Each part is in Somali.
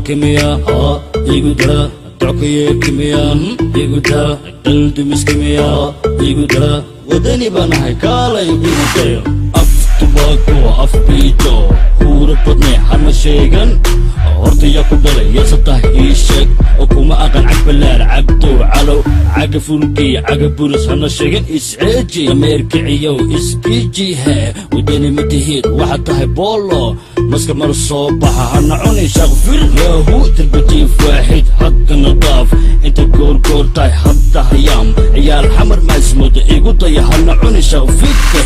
Doqonka miyaa igu daa? Dockayeerka miyaa igu daa? Daldumiska miyaa igu daa? Wadani baan ahay, kaalay igu dayo. Af tubaako, af biijo, huuro badne hana sheegan. Horta yaa ku dhalay? Yaase tahay? Ii sheeg oo kuma aqan. Cagbalaar, Cabdow Calow, caga furgey, caga buris hana sheegan. Isceeji, ameerkiciyow, iskiiji hee. Wadani ma tihid, waxaad tahay boolo maska mar soo baxa. Hana cuni, shaqfir yaahu darbajiif waaxid. Haddana daaf inta goorgoor tahay, hadda hayaam ciyaal Xamar maasmooda igu daya. Hana cuni, shaqfirte.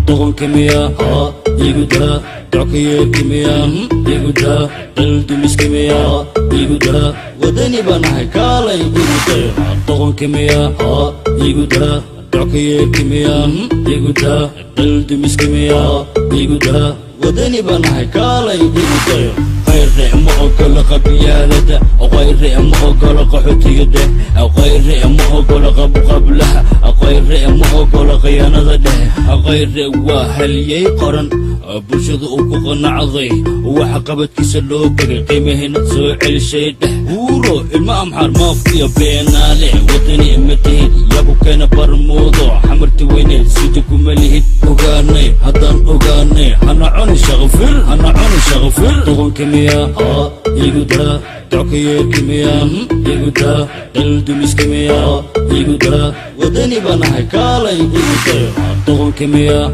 Doqonka miyaa igu daa? Dockayeerka miyaa igu daa? Daldumiska miyaa igu daa? Wadani baan ahay, kaalay igu dayo. Doqonka miyaa igu daa? Dockayeerka miyaa igu daa? Daldumiska miyaa igu daa? Wadani baan ahay, kaalay igu dayo. Qayre ma ogolo qabyaalada, qayre ma ogolo qaxootiga dheh, qayre ma ogolo qabqablaha, qayre ma ogolo khiyaanada dheh. Qayre waa haliyey qoran, bulshada uu ku qanacday, waxa qabadkiisa loo bagay, qiimahina soo celishay dheh. Huuro ilma Amxaar, maafiya beenaale, wadani ma tihid. Yabu keena barmuudo, Xamarti weyneed sida kuma lihid. Ogaanay, haddaan ogaanay. Hana cuni, shaqfir, hana cuni, shaqfir. Doqonka miyaa igu daa? Dockayeerka miyaa igu daa? Daldumiska miyaa igu daa? Wadani baan ahay, kaalay igu dayo. Doqonka miyaa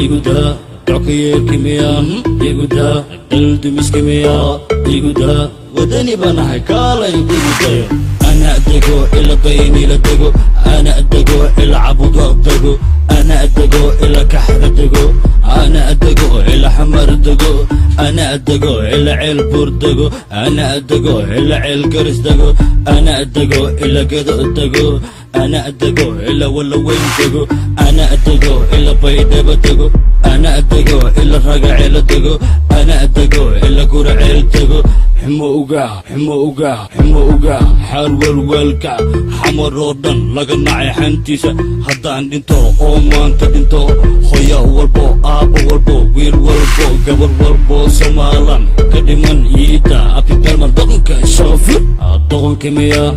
igu daa? Dockayeerka miyaa igu daa? Daldumiska miyaa igu daa? Wadani baan ahay, kaalay igu dayo. Ana dego ila Daynila dego, ana dego ila Cabudwaq dego, ana dego ila Kaxda dego, ana dego ila Xamar dego, ana dego ila Ceelbuur dego, ana dego ila Ceelgaris dego, ana dego ila Gedo dego, ana dego ila Walaweyn dego, ana dego ila Baydhabo dego, ana dego ila Ragaceelo dego, ana dego ila Guraceel dego. Xumo uga, xumo uga, xumo uga, xaar welwelka Xamar oo dhan laga nacay xantiisa. Haddaan dhinto oo maanta dhinto, hoya walbo, aabbo walbo, wiil walbo, gabar walbo Somaalan ka dhiman iida Abdidalmar. Doqonka, shaqfir. Doqonka miyaa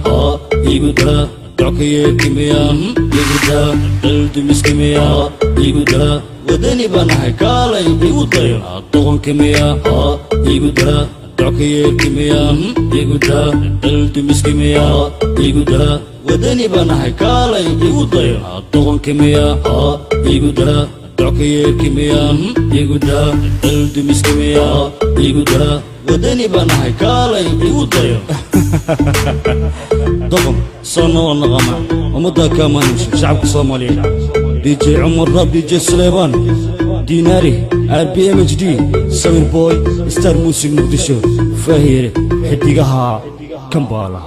igu daa? Dockayeerka miyaa igu daa? Daldumiska miyaa igu daa? Wadani baan ahay, kaalay igu dayo. Doqonka miyaa igu daa? Dockayeerka miyaa igu daa? Daldumiska miyaa igu daa? Wadani baan ahay, kaalay igu dayo. Doqonka miyaa igu daa? Dockayeerka miyaa igu daa? Daldumiska miyaa igu daa? Wadani baan ahay, kaalay igu dayo. Doqon soo noo naqama ummaddaa kaamaanayso shacabka Soomaaliyeed. DJ Cumar Rab, DJ Suleymaan Diinaari, RBMHD, Samir Boy, Star Music Muqdisho, Faahire, xidigaha Kambaala.